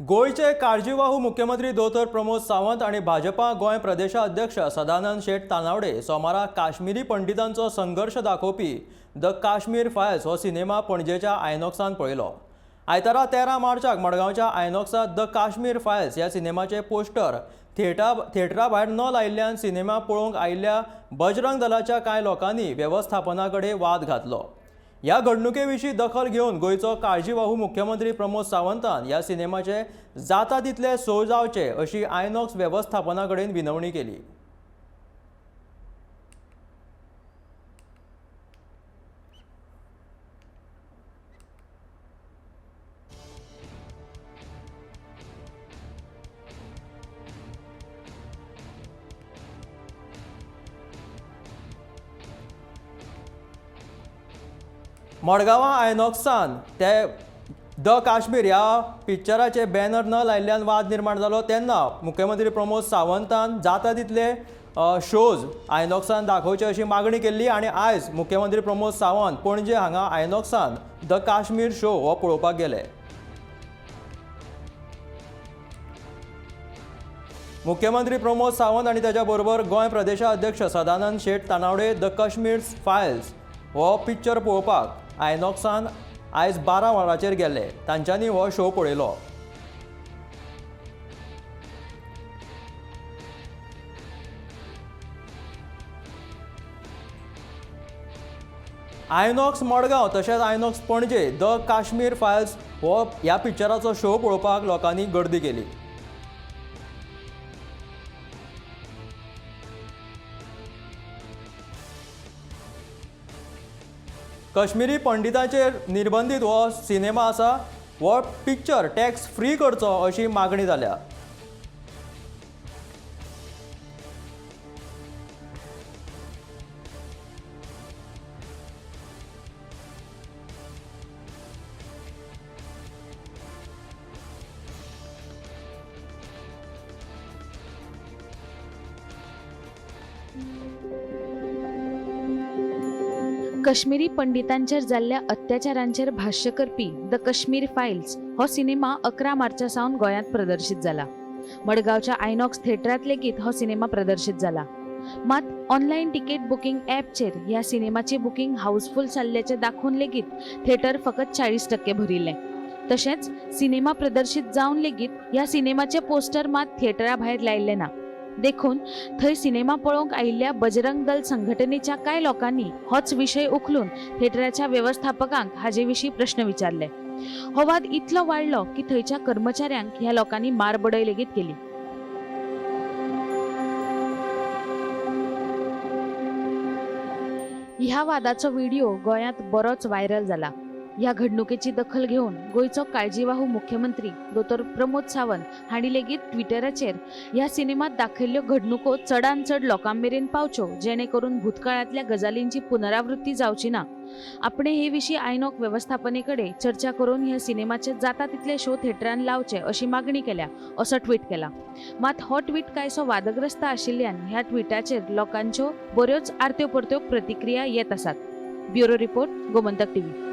गोंयचे काळजीवाहू मुख्यमंत्री दोतोर प्रमोद सावंत आनी भाजपा गोंय प्रदेशाध्यक्ष सदानंद शेट तानावडे सोमारा काश्मीरी पंडितांचो संघर्श दाखोवपी the Kashmir files हो सिनेमा पणजेच्या आयनॉक्सान पळयलो. आयतारा 13 मार्चाक मडगांवच्या आयनॉक्सात the Kashmir files ह्या सिनेमाचे पोस्टर थिएटरा भायर न लायिल्ल्यान सिनेमा पळोवंक आयिल्ल्या बजरंग दलाच्या कांय लोकांनी वेवस्थापना कडेन वाद घातलो. ह्या घडणुके विशीं दखल घेवन गोंयचो काळजीवाहू मुख्यमंत्री प्रमोद सावंतान ह्या सिनेमाचे जाता तितले शो जावचे अशी आयनॉक्स वेवस्थापना कडेन विनवणी केली. मडगांवां आयनॉक्सान ते the Kashmir ह्या पिक्चराचे बॅनर न लायिल्ल्यान वाद निर्माण जालो तेन्ना मुख्यमंत्री प्रमोद सावंतान जाता तितले शोज आयनॉक्सान दाखोवचे अशी मागणी केल्ली आनी आयज मुख्यमंत्री प्रमोद सावंत पणजे हांगा आयनॉक्सान the Kashmir show हो पळोवपाक गेले. मुख्यमंत्री प्रमोद सावंत आनी ताच्या बरोबर गोंय प्रदेशाध्यक्ष Sadanand Shet Tanavade the Kashmir files हो पिक्चर पळोवपाक आयनॉक्सान आयज 12 वरांचेर गेले. तांच्यांनी हो शो पळयलो. आयनॉक्स मडगांव तशेंच INOX Panaji the Kashmir files हो ह्या पिक्चराचो शो पळोवपाक लोकांनी गर्दी केली. कश्मीरी पंडितांचेर निर्बंधीत हो सिनेमा आसा. हो पिक्चर टॅक्स फ्री करचो अशी मागणी जाल्या. कश्मीरी पंडितांचेर जाल्ल्या अत्याचारांचेर भाश्य करपी the Kashmir files हो सिनेमा 11 मार्चा सावन गोंयांत प्रदर्शीत जाला. मडगांवच्या आयनॉक्स थिएटरांत लेगीत हो सिनेमा प्रदर्शीत जाला. मात ऑनलायन तिकेट बुकींग ॲपचेर ह्या सिनेमाची बुकींग हाऊसफुल जाल्ल्याचें दाखोवन लेगीत थिएटर फकत 40% भरिल्लें. तशेंच सिनेमा प्रदर्शीत जावन लेगीत ह्या सिनेमाचें पोस्टर मात थिएटरा भायर लायिल्लें ना. देखून थंय सिनेमा पळोवंक आयिल्ल्या बजरंग दल संघटनेच्या कांय लोकांनी होच विशय उखलून थिएटराच्या वेवस्थापकांक हाजे विशीं प्रश्न विचारले. हो वाद इतलो वाडलो की थंयच्या कर्मचाऱ्यांक ह्या लोकांनी मारबडय लेगीत केली. ह्या वादाचो व्हिडिओ गोंयांत बरोच व्हायरल जाला. ह्या घडणुकेची दखल घेवन गोंयचो काळजीवाहू मुख्यमंत्री दोतोर प्रमोद सावंत हांणी लेगीत ट्विटराचेर ह्या सिनेमात दाखयल्ल्यो घडणुको चडान चड लोकां मेरेन पावच्यो जेणे करून भूतकाळांतल्या गजालींची पुनरावृत्ती जावची ना. आपणे हे विशीं आयनॉक वेवस्थापने कडेन चर्चा करून ह्या सिनेमाचे जाता तितले शो थिएटरान लावचे अशी मागणी केल्या असो ट्वीट केला. मात हो ट्वीट कांयसो वादग्रस्त आशिल्ल्यान ह्या ट्विटाचेर लोकांच्यो बऱ्योच आरत्यो परत्यो प्रतिक्रिया येत आसात. Bureau report, Gomantak TV.